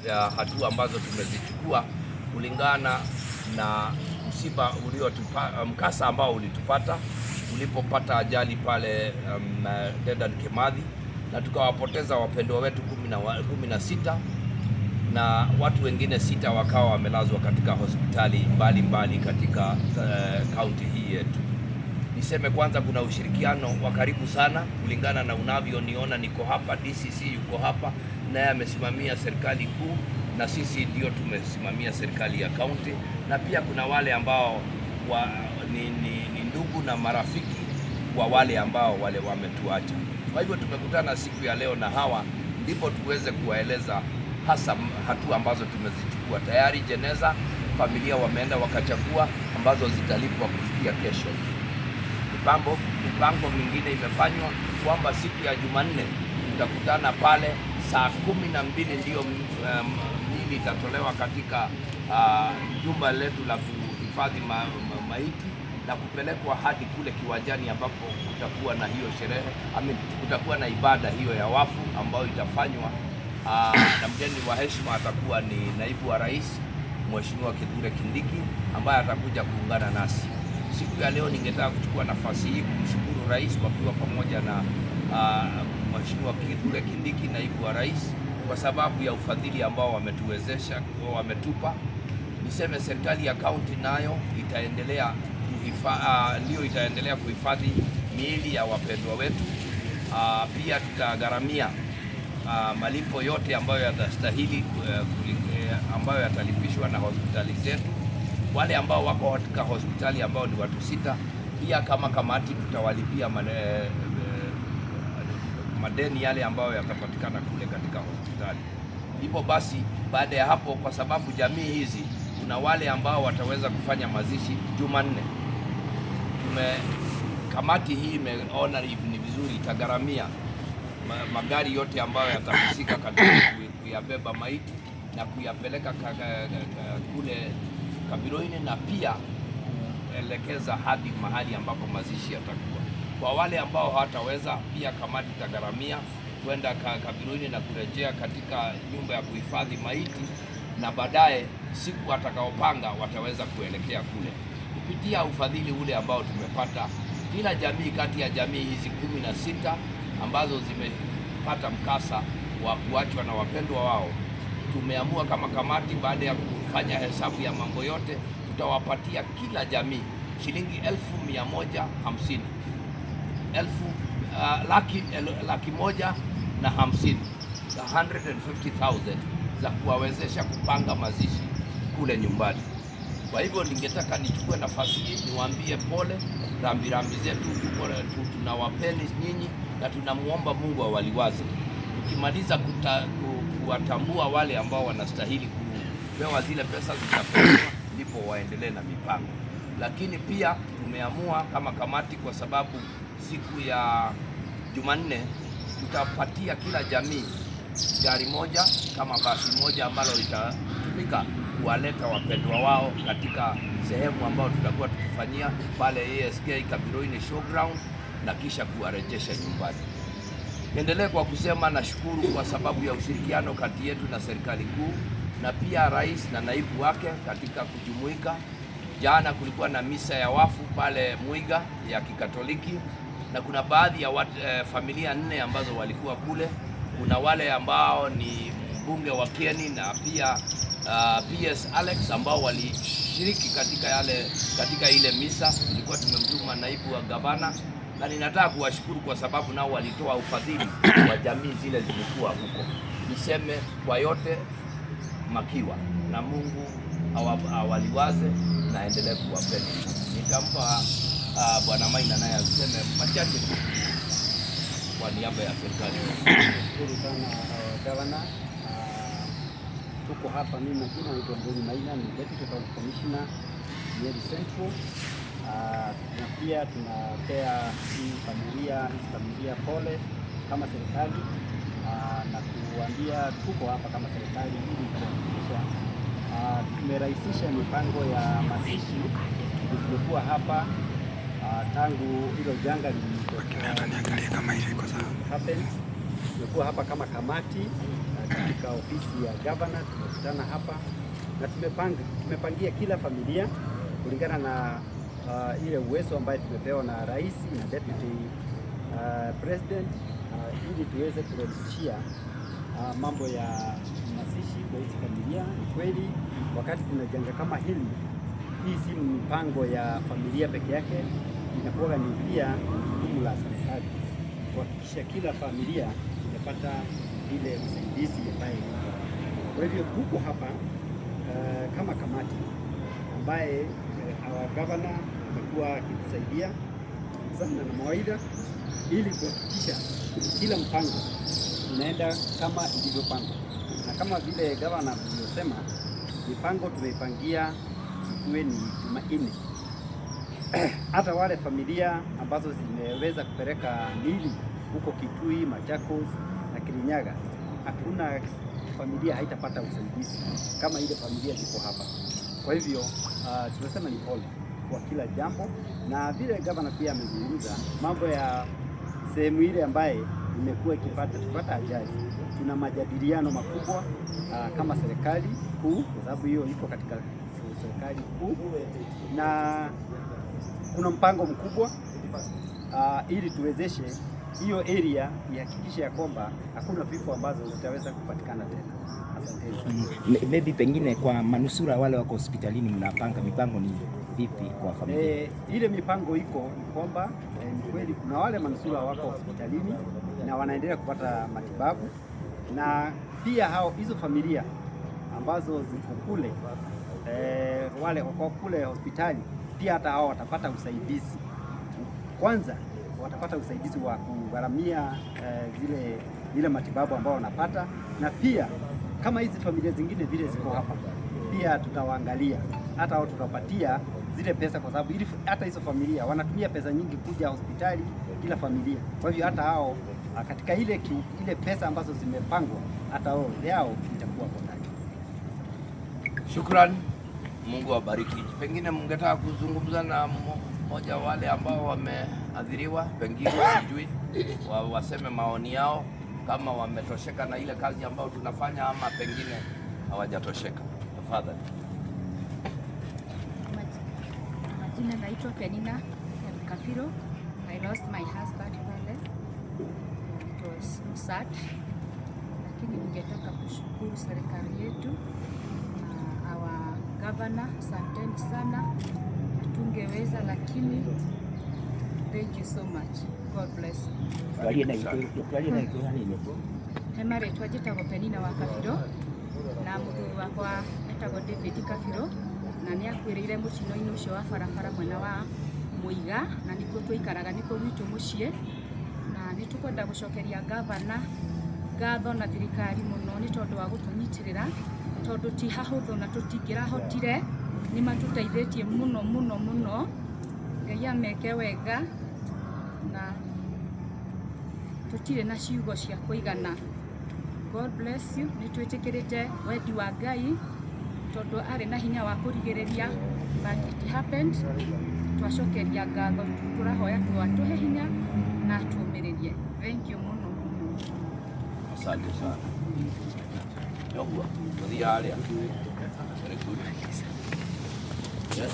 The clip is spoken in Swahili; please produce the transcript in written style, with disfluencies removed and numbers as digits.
ya hatua ambazo tumezichukua kulingana na msiba uliotupa, mkasa ambao ulitupata tulipopata ajali pale Dedan Kimathi na tukawapoteza wapendwa wetu 16 na watu wengine 6 wakawa wamelazwa katika hospitali mbalimbali katika kaunti hii yetu. Niseme kwanza kuna ushirikiano wa karibu sana kulingana na unavyoniona niko hapa, DCC yuko hapa naye amesimamia serikali kuu na sisi ndio tumesimamia serikali ya kaunti, na pia kuna wale ambao ni ndugu na marafiki wa wale ambao wale wametuacha. Kwa hivyo tumekutana siku ya leo na hawa ndipo tuweze kuwaeleza hasa hatua ambazo tumezichukua. Tayari jeneza familia wameenda wakachagua ambazo zitalipwa kufikia kesho. Mipango mingine imefanywa kwamba siku ya Jumanne tutakutana pale saa 12 ndio miili itatolewa katika jumba letu la kuhifadhi maiti na kupelekwa hadi kule kiwanjani ambapo kutakuwa na hiyo sherehe, I mean, kutakuwa na ibada hiyo ya wafu ambayo itafanywa na mgeni wa heshima atakuwa ni naibu wa rais Mheshimiwa Kithure Kindiki ambaye atakuja kuungana nasi. Siku ya leo ningetaka kuchukua nafasi hii kumshukuru rais wakiwa pamoja na Mheshimiwa Kithure Kindiki, naibu wa rais, kwa sababu ya ufadhili ambao wametuwezesha, wametupa. Niseme serikali ya kaunti nayo itaendelea ndio itaendelea kuhifadhi miili ya wapendwa wetu. Pia tutagharamia malipo yote ambayo yatastahili ambayo yatalipishwa na hospitali zetu. Wale ambao wako katika hospitali ambao ni watu 6, pia kama kamati tutawalipia madeni yale ambayo yatapatikana kule katika hospitali. Hivyo basi, baada ya hapo, kwa sababu jamii hizi kuna wale ambao wataweza kufanya mazishi Jumanne, kamati hii imeona ni vizuri itagharamia magari yote ambayo yatahusika katika kuyabeba maiti na kuyapeleka kule Kabiroini na pia kuelekeza hadi mahali ambapo mazishi yatakuwa. Kwa wale ambao hawataweza, pia kamati itagharamia kwenda Kabiroini na kurejea katika nyumba ya kuhifadhi maiti, na baadaye siku watakaopanga wataweza kuelekea kule. Kupitia ufadhili ule ambao tumepata, kila jamii kati ya jamii hizi 16 ambazo zimepata mkasa wa kuachwa na wapendwa wao, tumeamua kama kamati, baada ya kufanya hesabu ya mambo yote, tutawapatia kila jamii shilingi 150,000, 150,000, 150,000 za kuwawezesha kupanga mazishi kule nyumbani. Kwa hivyo ningetaka nichukue nafasi hii niwaambie pole, rambirambi zetu, tunawapeni nyinyi na tunamuomba Mungu awaliwaze. Tukimaliza kuwatambua wale ambao wanastahili kupewa zile pesa zitapewa, ndipo waendelee na mipango. Lakini pia tumeamua kama kamati, kwa sababu siku ya Jumanne tutapatia kila jamii gari moja kama basi moja ambalo litatumika kuwaleta wapendwa wao katika sehemu ambayo tutakuwa tukifanyia pale ASK Kabiroini Showground na kisha kuwarejesha nyumbani. Niendelee kwa kusema nashukuru kwa sababu ya ushirikiano kati yetu na serikali kuu na pia rais na naibu wake katika kujumuika. Jana kulikuwa na misa ya wafu pale Mwiga ya Kikatoliki na kuna baadhi ya familia 4 ambazo walikuwa kule. Kuna wale ambao ni mbunge wa Kieni na pia PS Alex ambao walishiriki katika ile misa. Tulikuwa tumemtuma naibu wa gavana, na ninataka kuwashukuru kwa sababu nao walitoa ufadhili wa jamii zile zilikuwa huko. Niseme kwa yote makiwa na Mungu awaliwaze na aendelee kuwapenda. Nitampa Bwana Maina naye aseme machache tu kwa niaba ya serikali. Nashukuru sana Governor. Tuko hapa, mimi majina naitwa Ndoni Maina, ni Deputy County Commissioner Nyeri Central. Na pia tunapea hizi familia pole kama serikali, na kuambia tuko hapa kama serikali ili kuhakikisha tumerahisisha mipango ya mazishi. Tumekuwa hapa tangu hilo janga lilitokea. Niangalie kama ile iko sawa. Happen. Tumekuwa hapa kama kamati na Katika ofisi ya governor tumekutana hapa na tumepangia kila familia kulingana na ile uwezo ambayo tumepewa na rais na deputy president ili tuweze kurahisishia mambo ya mazishi kwa hizi familia. Ni kweli wakati kuna janga kama hili, hii si mipango ya familia peke yake, inakuwa ni pia jukumu la serikali kuhakikisha kila familia imepata ile usaidizi ambaye iko. Kwa hivyo tuko hapa kama kamati ambaye our governor amekuwa akitusaidia sana na mawaidha ili kuhakikisha kila mpango unaenda kama ilivyopangwa, na kama vile governor alivyosema, mipango tumeipangia ikuwe ni Jumanne. Hata wale familia ambazo zimeweza kupeleka miili huko Kitui, Machakos na Kirinyaga, hakuna familia haitapata usaidizi kama ile familia ziko hapa. Kwa hivyo tunasema ni pole kwa kila jambo, na vile gavana pia amezungumza mambo ya sehemu ile ambaye imekuwa ikipata tupata ajali. Tuna majadiliano makubwa kama serikali kuu, kwa sababu hiyo iko katika serikali kuu, na kuna mpango mkubwa ili tuwezeshe hiyo area ihakikishe ya kwamba hakuna vifo ambazo zitaweza kupatikana tena. Asanteni sana. Maybe pengine kwa manusura wale wako hospitalini, mnapanga mipango ni vipi kwa familia? Ile mipango iko ni kwamba ni kweli kuna wale manusura wako hospitalini na wanaendelea kupata matibabu, na pia hao hizo familia ambazo ziko kule wale wako kule hospitali pia hata hao watapata usaidizi. Kwanza watapata usaidizi wa kugharamia zile ile matibabu ambao wanapata, na pia kama hizi familia zingine vile ziko hapa pia tutawaangalia, hata hao tutapatia zile pesa, kwa sababu ili hata hizo familia wanatumia pesa nyingi kuja hospitali kila familia. Kwa hivyo hata hao katika ile pesa ambazo zimepangwa, hata hao yao itakuwa kwa ndani. Shukran, Mungu awabariki. Pengine mngetaka kuzungumza na mmoja wale ambao wameathiriwa, pengine sijui waseme maoni yao kama wametosheka na ile kazi ambayo tunafanya ama pengine hawajatosheka. Tafadhali. Majina naitwa Penina Kafiro. I lost my husband pale. It was so sad. Lakini ningetaka kushukuru serikali yetu na our governor, asanteni sana. Hatungeweza, lakini thank you so much. God bless you. Twarie na Gĩkũyũ, twarie na Gĩkũyũ hanini. He marĩtwa njĩtagwo Penina wa Kabiro na mũthuri wakwa etagwo David Kabiro na nĩ akuĩrĩire mũtino-inĩ ũcio wa barabara mwena wa Mũiga na nĩkuo tũikaraga, nĩkuo gwitũ mũciĩ, na nĩ tũkwenda gũcokeria gavana ngatho na thirikari mũno nĩ tondũ wa gũtũnyitĩrĩra, tondũ ti hahũthũ na tũtingĩrahotire. Nĩ matũteithĩtie mũno mũno mũno. Ngai ameke wega na tũtirĩ na ciugo cia kũigana. God bless you. Nĩ twĩtĩkĩrĩte wendi wa Ngai tondũ arĩ na hinya wa kũrigĩrĩria, but it happened. Twacokeria ngatho, tũrahoya tu atũhe hinya na atũmĩrĩrie. Thank you mũno mũno. Asante sana. Yogua, Very good. Yes.